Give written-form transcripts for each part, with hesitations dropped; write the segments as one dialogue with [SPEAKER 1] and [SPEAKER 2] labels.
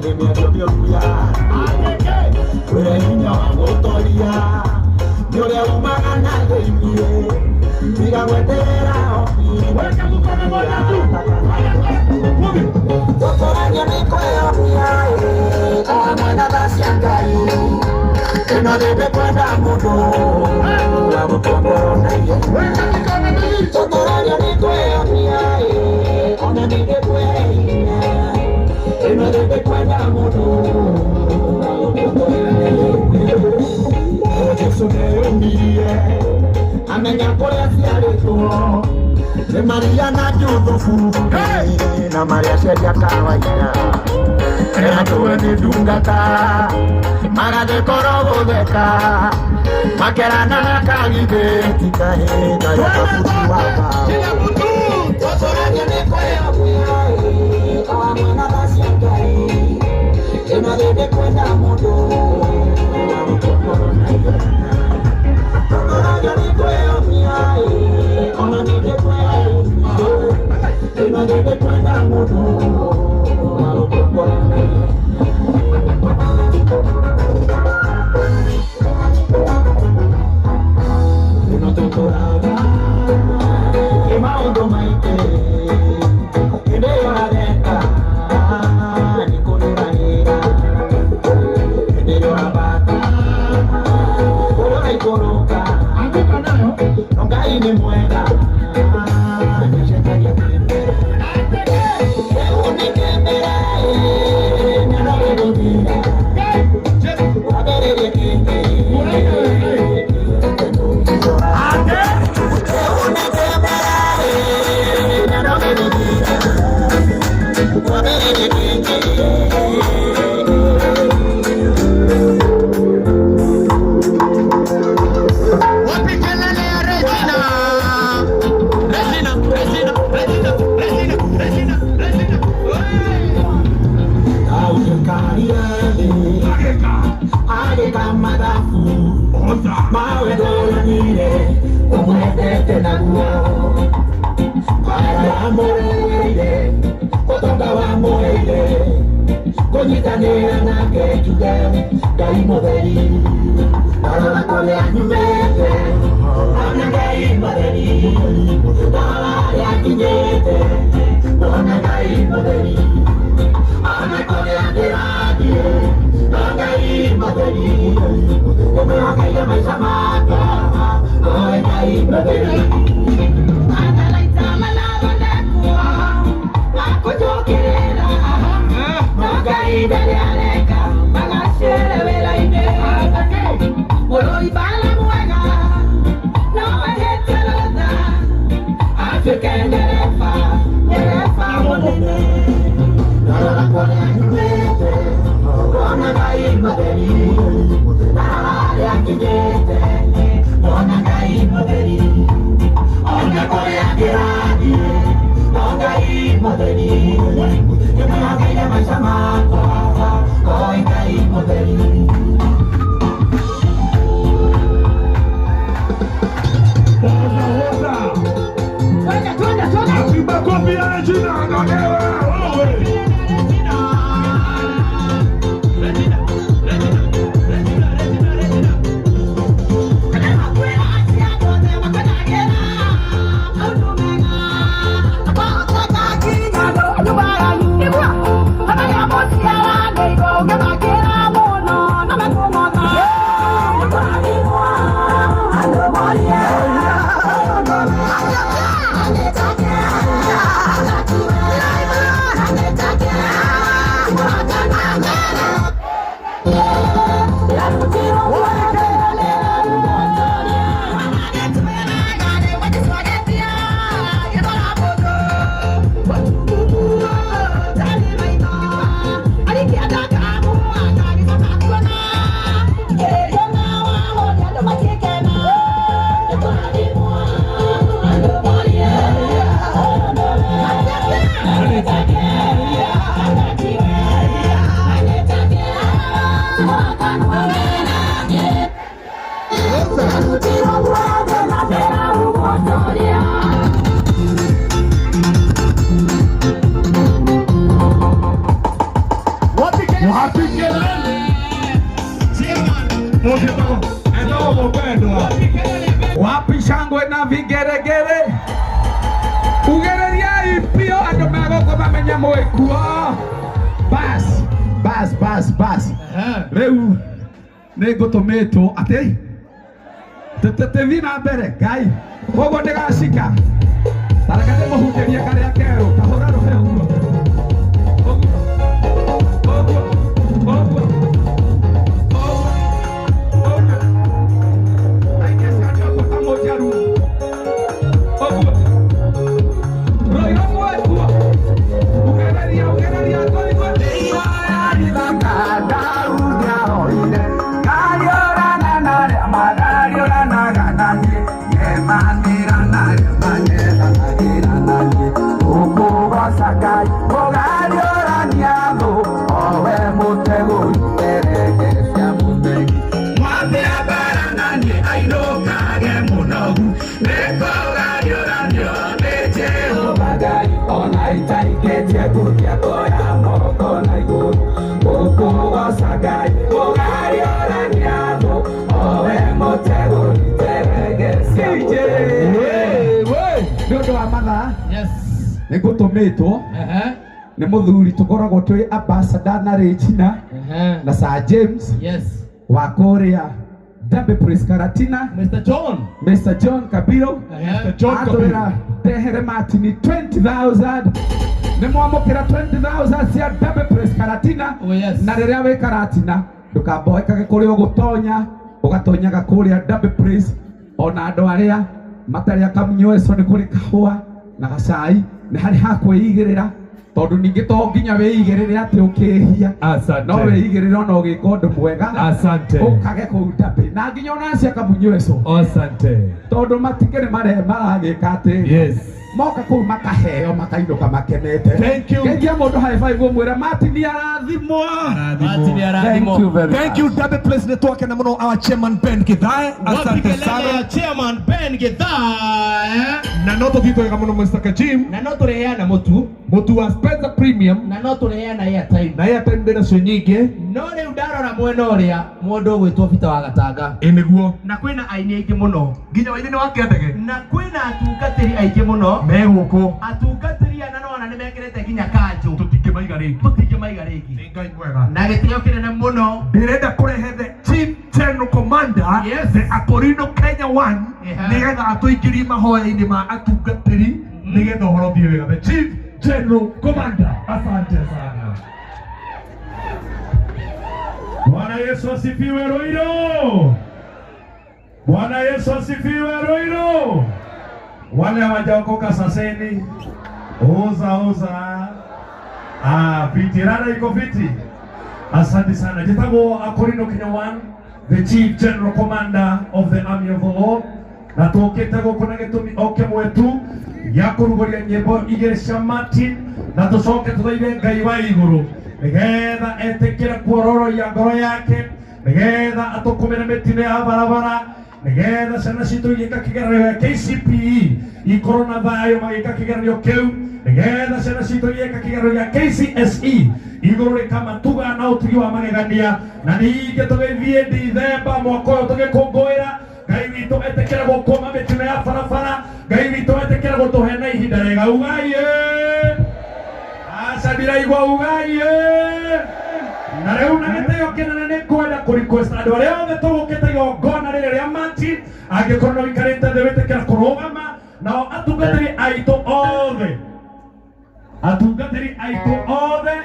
[SPEAKER 1] Nĩ mĩario mĩũru ya wĩra hinya wa gũtoria nĩ ũrĩa umaga na thĩiniĩ tiga gweterera.
[SPEAKER 2] Weka mkono moja juu. Kumi.
[SPEAKER 1] Tũtũragio nĩ kwĩyomia o hamwe na tha cia Ngai ĩno thĩ ndĩkwenda mũndũ wa gũkua na ihenya.
[SPEAKER 2] Weka mikono miwili.
[SPEAKER 1] Tũtũragio nĩ kwĩyomia ona ningĩ kwĩhinya ĩno thĩ ndĩkwenda mũndũ wa gũkua na ihenya. Jesu nĩeyũmirie amenya kũrĩa ciarĩtwo nĩ Maria na Juthufu na Maria ciaria kawaida eratũwe nĩ ndungata magagĩkorwo gũtheka makerana na kagithĩ ti kahĩ karĩa kabuti wa mbaũ.
[SPEAKER 2] Kila mtu.
[SPEAKER 1] Tũtũragio nĩ kwĩyomia o hamwe na tha cia Ngai ĩno thĩ ndĩkwenda mũndũ wa gũkua na ihenya. Tũtũragio nĩ kwĩyomia ona ningĩ kwĩhinya ĩno thĩ ndĩkwenda mũndũ wa gũkua na ihenya. Ĩno tũtũraga ĩ maũndũ maingĩ hĩndĩ ĩyo areka nĩ kũrũranĩra hĩndĩ ĩyo ũrabata kũrĩa ũraikũrũka.
[SPEAKER 2] Anguka nayo.
[SPEAKER 1] No Ngai nĩ mwega nĩacenjagia kĩmere rĩu nĩ kĩmere nĩno gĩgũthira wambĩrĩrie kĩngĩ.
[SPEAKER 2] Ate.
[SPEAKER 1] Rĩu nĩ kĩmere nĩno gĩgũthira wambĩrĩrie kĩngĩ.
[SPEAKER 2] Wapi kelele ya Regina? Regina, Regina, Regina, Regina, Regina, Regina.
[SPEAKER 1] Aũkarire thĩ agĩka mathabu
[SPEAKER 2] Oza.
[SPEAKER 1] mawendo ũrũmire ũmwendete naguo mara wamũrĩire ũtonga wamũheire kũnyitanĩra nake njuge Ngai mũtheri ndarora kũrĩa nyumĩte ona Ngai mũtheri ndarora harĩa nginyĩte ona Ngai mũtheri ona kũrĩa ndĩrathiĩ no Ngai mũtheri ũmĩhokeire maica makwa oe Ngai mũtheri. Matharaita manathondekwo makũnjũkĩrĩra no Ngai ndarĩ areka magacĩre wĩra-inĩ mũrũi mbara mwega no ehĩte rũtha atuĩke ndereba ndereba mũnene ndarora kũrĩa nyumĩte ngona Ngai mũtheri ndarora harĩa nginyĩte ngona Ngai mũtheri.
[SPEAKER 2] Etagwo mũpendwa.
[SPEAKER 3] Wapi shangwe na vigeregere? Ugereriai biũ andũ megũkũ mamenye mwĩkuo. Bas, bas, bas, bas. Rĩu nĩ ngũtũmĩtwo atĩ tũthiĩ na mbere Ngai koguo ndĩgacika tareke ndĩmũhunjĩrie karĩa kerũ kahũra rũhe ũguo ũguo ũguo ũguo ũguo aingĩ ciana ũguo ta mũnjaruo ũguo rũirũ mwekuo ugereria ugereria ngũigua nĩ ũndũ wa mathaa
[SPEAKER 2] Yes.
[SPEAKER 3] nĩ ngũtũmĩtwo nĩ mũthuri tũkoragwo twĩ ambassador na Regina na Sir James
[SPEAKER 2] Yes.
[SPEAKER 3] wa kũrĩa Derby Place Karatina
[SPEAKER 2] Mr. John.
[SPEAKER 3] Mr. John Kabiro
[SPEAKER 2] Mr.
[SPEAKER 4] John
[SPEAKER 3] atwĩra ndehere Martin 20,000 nĩ mwamũkĩra 20,000 cia Derby Place Karatina.
[SPEAKER 2] Oh, yes.
[SPEAKER 3] Na rĩrĩa wĩ Karatina ndũkamboekage kũrĩa ũgũtonya ũgatonyaga kũrĩa Derby Place ona andũ arĩa matarĩ akamunyweco nĩ kũrĩ kahũa na gacai nĩ harĩ ha kwĩigĩrĩra tondũ ningĩ to nginya wĩigĩrĩre atĩ ũkĩhia
[SPEAKER 4] Asante.
[SPEAKER 3] no wĩigĩrĩre ona ũgĩka ũndũ mwega
[SPEAKER 4] Asante.
[SPEAKER 3] ũkage kũu Derby na nginya ona acio akamunyweco
[SPEAKER 4] Asante.
[SPEAKER 3] tondũ matikĩrĩ mare maragĩka atĩ
[SPEAKER 4] Yes.
[SPEAKER 3] moka kũu makaheo makainũka makenete.
[SPEAKER 4] Thank you.
[SPEAKER 3] Geithia mũndũ high five ũmwĩre Martin arathimwo.
[SPEAKER 2] Martin arathimwo.
[SPEAKER 3] Thank you very
[SPEAKER 4] Thank you
[SPEAKER 3] much.
[SPEAKER 4] Derby Place nĩ twakena mũno our chairman Ben Githae.
[SPEAKER 2] Wapi
[SPEAKER 4] Asante
[SPEAKER 2] kelele
[SPEAKER 4] sana.
[SPEAKER 2] ya chairman Ben Githae?
[SPEAKER 4] Na no tũthiĩte wega mũno Mr. Kajim.
[SPEAKER 2] Na no tũreheana mũtu.
[SPEAKER 4] Mũtu wa Spencer Premium
[SPEAKER 2] Na no tũreheana airtime.
[SPEAKER 4] na airtime ndĩ nacio nyingĩ.
[SPEAKER 2] No rĩu ndarora mwena ũrĩa mũndũ ũgwĩtwo Peter wa Gatanga.
[SPEAKER 4] Ĩ nĩguo.
[SPEAKER 2] Na kwĩna aini aingĩ mũno.
[SPEAKER 4] Nginya waini nĩ wa Kĩandege.
[SPEAKER 2] Na kwĩna atungatĩri aingĩ mũno.
[SPEAKER 4] Me gũkũ.
[SPEAKER 2] Atungatĩri aya nona nĩ mekĩrĩte nginya kanjũ.
[SPEAKER 4] Tũtingĩmaiga rĩngĩ.
[SPEAKER 2] Tũtingĩmaiga rĩngĩ.
[SPEAKER 4] Nĩ Ngai mwega.
[SPEAKER 2] Na gĩtĩo kĩnene mũno.
[SPEAKER 4] Ndĩrenda kũrehe the Chief General Commander
[SPEAKER 2] Yes.
[SPEAKER 4] the Akorino Kenya One
[SPEAKER 2] Yeah.
[SPEAKER 4] nĩgetha atũingĩrie mahoya-inĩ ma atungatĩri nĩgetha ũhoro ũthiĩ wega. The Chief General Commander. Asante sana.
[SPEAKER 5] Bwana Yesu asifiwe Ruiru. Bwana Yesu asifiwe Ruiru. Wale hawajaokoka saseni. Oza oza. Ah, fiti rada iko fiti. Asante sana. Jitagwo Akorino Kenya One, the Chief General Commander of the Army of the Lord. Na tũkĩte gũkũ na gĩtũmi o kĩmwe tu gĩa kũrugũria nyĩmbo igĩrĩ cia Martin na tũcoke tũthaithe Ngai wa igũrũ nĩgetha etĩkĩre kuororoia ngoro yake nĩgetha atũkũmĩre mĩtino ya barabara nĩgetha ciana citũ igĩka kĩgeranio gĩa KCPE ikorwo na thayũ magĩka kĩgeranio kĩu nĩgetha ciana citũ igĩka kĩgeranio gĩa KCSE igũrũ rĩkamatuga na ũtugi wa magegania na ningĩ tũgĩthiĩ Dithemba mwaka ũyũ tũgĩkũngũĩra Ngai witũ etĩkĩre gũkũma mĩtino ya barabara Ngai witũ etĩkĩre gũtũhe na ihinda rĩega ugai ĩ aca ndiraigua ugai ĩ na rĩu na gĩtĩo kĩnene nĩ kwenda kũ request andũ arĩa othe tũgũkĩte igongona rĩrĩ rĩa Martin angĩkorwo nĩ ũikarĩte thĩ wĩtĩkĩra kũrũgama nao atungatĩri aitũ othe atungatĩri aitũ othe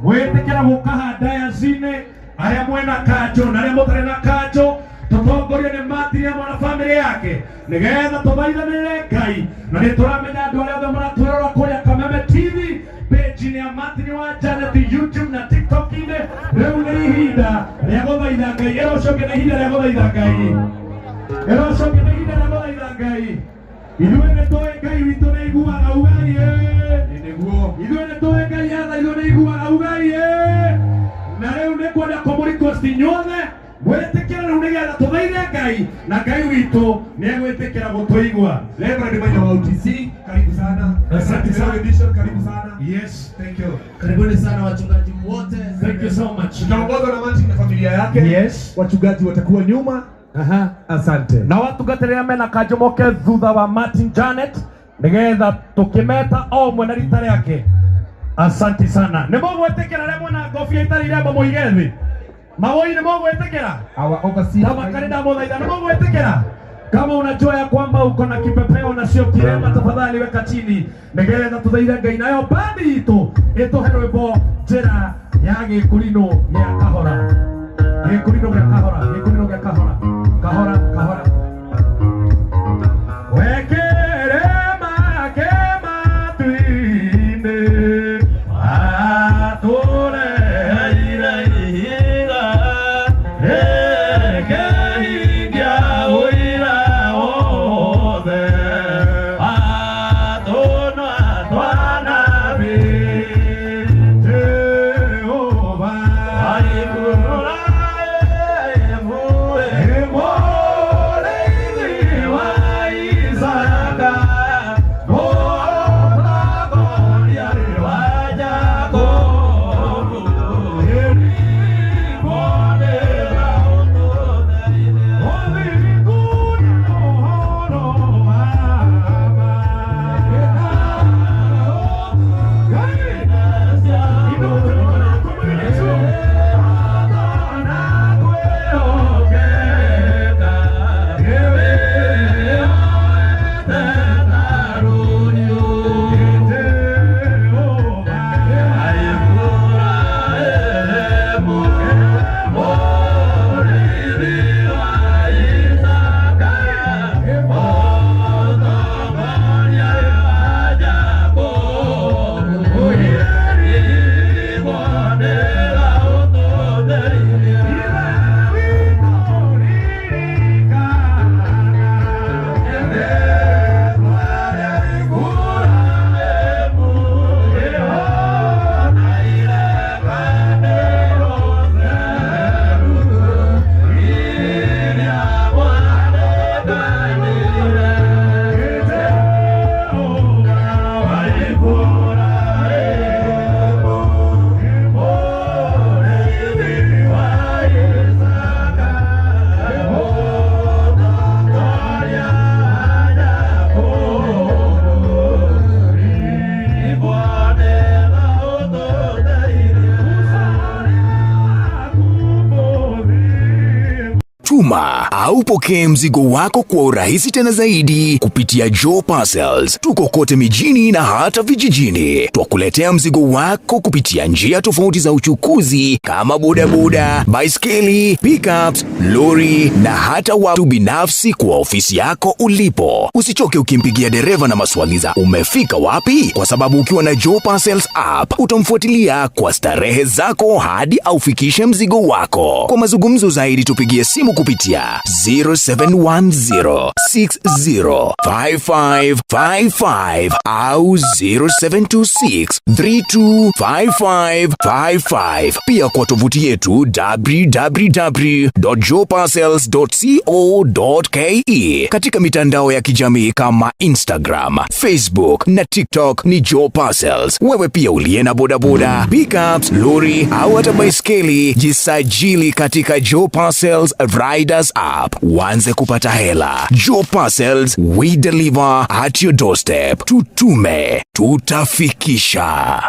[SPEAKER 5] mwĩtĩkĩra gũka haha dais-inĩ arĩa mwena kanjũ na arĩa mũtarĩ na kanjũ tũtongorio nĩ Martin hamwe na bamĩrĩ yake nĩgetha tũthaithanĩre Ngai na nĩ tũramenya andũ arĩa othe maratwĩrora kũrĩa Kameme TV page-inĩ ya Martin wa Janet YouTube na TikTok-inĩ rĩu nĩ ihinda rĩa gũthaitha Ngai ĩra ũcio ũngĩ nĩ ihinda rĩa gũthaitha Ngai ĩra ũcio ũngĩ nĩ ihinda rĩa gũthaitha Ngai ithuĩ nĩ tũĩ Ngai witũ nĩ aiguaga ugai ĩ
[SPEAKER 4] Nĩguo.
[SPEAKER 5] ithuĩ nĩ tũĩ Ngai atha ithuĩ nĩ aiguaga ugai ĩ na rĩu nĩ kwenda kũmũ request inyuothe Mwĩtĩkĩre rĩu nĩgetha tũthaithe Ngai na Ngai witũ nĩegwĩtĩkĩra gũtũigua.
[SPEAKER 4] Reverend Maina wa UTC, karibu sana.
[SPEAKER 5] Asante sana.
[SPEAKER 4] Edition, karibu sana.
[SPEAKER 5] Yes.
[SPEAKER 4] Thank you.
[SPEAKER 2] Karibuni sana wachungaji wote.
[SPEAKER 5] Thank you so much.
[SPEAKER 4] Tutaongozwa na Martin na familia yake.
[SPEAKER 5] Yes.
[SPEAKER 4] Wachungaji watakuwa nyuma.
[SPEAKER 5] Aha.
[SPEAKER 4] Asante.
[SPEAKER 5] Na watungatĩri arĩa mena kanjũ moke thutha wa Martin Janet nĩgetha tũkĩmeta o ũmwe na rita rĩake. Asante sana. Nĩ mũgwĩtĩkĩra arĩa mwena ngobia itarĩ irembo mũige thĩ? Mawoi nĩ mũgwĩtĩkĩra?
[SPEAKER 3] Our overseer.
[SPEAKER 5] Tafakari ndamũthaitha nĩ mũgwĩtĩkĩra? Kama unajua ya kwamba uko na kipepeo na sio kirema, tafadhali weka chini nĩgetha tũthaithe Ngai nayo bandi itũ ĩtũhe rwĩmbo njĩra ya gĩkũrinũ gĩa kahora. Gĩkũrinũ gĩa kahora, gĩkũrinũ gĩa kahora, kahora, kahora. Wekere make matu-inĩ, atũreheire ihiga, rĩkĩhingia ũira wothe, atũnwa twanabii, Jehova Mũrĩithi wa Isaaka, Mũtongoria wa Jakubu, ũthingu na ũhoro wa ma. Ngai, inua mikono yako mbele juu.
[SPEAKER 6] Tuma au pokee mzigo wako kwa urahisi tena zaidi kupitia Joe Parcels. Tuko kote mijini na hata vijijini. Twakuletea mzigo wako kupitia njia tofauti za uchukuzi kama bodaboda, baiskeli, pickups, lori na hata watu binafsi kwa ofisi yako ulipo. Usichoke ukimpigia dereva na maswali za umefika wapi, kwa sababu ukiwa na Joe Parcels app utamfuatilia kwa starehe zako hadi aufikishe mzigo wako. Kwa mazungumzo zaidi tupigie simu kupitia 0710605555 au 0726325555. Pia kwa tovuti yetu www.joeparcels.co.ke. Katika mitandao ya kijamii kama Instagram, Facebook na TikTok ni Joe Parcels. Wewe pia uliye na bodaboda, pickups, lori au hata baiskeli, jisajili katika Joe Parcels Riders app uanze kupata hela. Joe Parcels, we deliver at your doorstep. Tutume, tutafikisha.